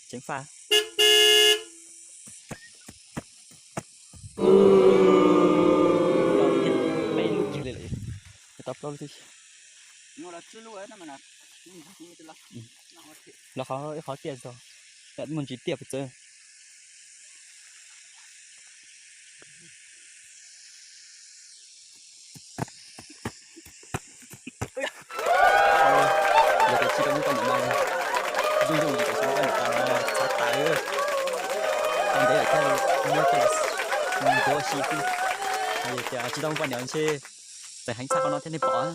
Ceev faj. Peb lub kiag li lawm, tau plaub lub thiab. Los qhov ib qhov tiaj tso, muaj ntsis tiaj pes txawv. Yog tias tsis tau muaj poj niam no, yooj yooj yim tsis muaj poj niam no xav tas, tau ntev lawm thiab, muab coj los ntuav ua si xwb. Yog tias tsis tau muaj poj niam ntshe txawm heev tshaj qhov no thiab nej pom.